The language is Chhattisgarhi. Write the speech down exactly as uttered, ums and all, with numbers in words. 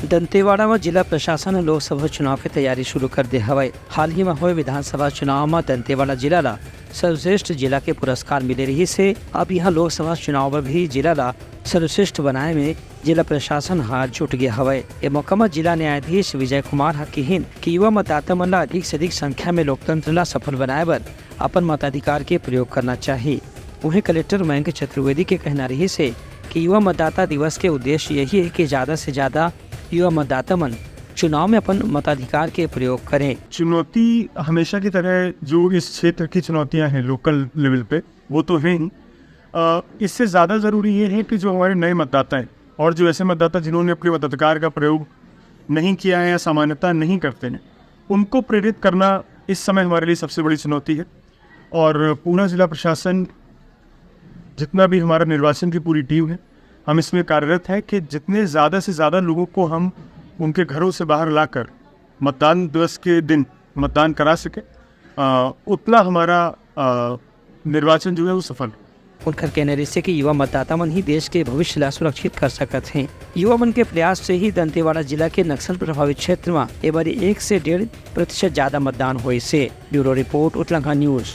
दंतेवाड़ा म जिला प्रशासन ह लोकसभा चुनाव के तैयारी शुरू कर दे हवय। हाल ही म होए विधानसभा चुनाव म दंतेवाड़ा जिला ला सर्वश्रेष्ठ जिला के पुरस्कार मिले रहिस हे। अब इहां लोकसभा चुनाव बर भी जिला ला सर्वश्रेष्ठ बनाए में जिला प्रशासन ह जुट गे हवय। ए मौका म जिला न्यायाधीश विजय कुमार ह किहिन कि युवा मतदाता मन ला अधिक से अधिक संख्या में लोकतंत्र ला सफल बनाए बर अपन मताधिकार के प्रयोग करना चाही। उहें कलेक्टर मयंक चतुर्वेदी के कहना रहिस हे कि युवा मतदाता दिवस के उद्देश्य यही है कि ज्यादा से ज्यादा युवा मतदाता मन चुनाव में अपन मताधिकार के प्रयोग करें। चुनौती हमेशा की तरह जो इस क्षेत्र की चुनौतियां हैं लोकल लेवल पे, वो तो है ही। अ, इससे ज़्यादा ज़रूरी ये है कि जो हमारे नए मतदाता हैं और जो ऐसे मतदाता जिन्होंने अपने मताधिकार का प्रयोग नहीं किया है या सामान्यतः नहीं करते हैं, उनको प्रेरित करना इस समय हमारे लिए सबसे बड़ी चुनौती है। और पूरा ज़िला प्रशासन, जितना भी हमारा निर्वाचन की पूरी टीम है, हम इसमें कार्यरत है कि जितने ज़्यादा से ज़्यादा लोगों को हम उनके घरों से बाहर लाकर मतदान दिवस के दिन मतदान करा सकें, अ, उतना हमारा, अ, निर्वाचन जो है वो सफल हो। उनकर कहना रहिस हे कि युवा मतदाता मन ही देश के भविष्य ला सुरक्षित कर सकत हैं। युवा मन के प्रयास से ही दंतेवाड़ा जिला के नक्सल प्रभावित क्षेत्र म ए बारी एक से डेढ़ प्रतिशत ज्यादा मतदान होइस हे। Bureau report, Utlangha news.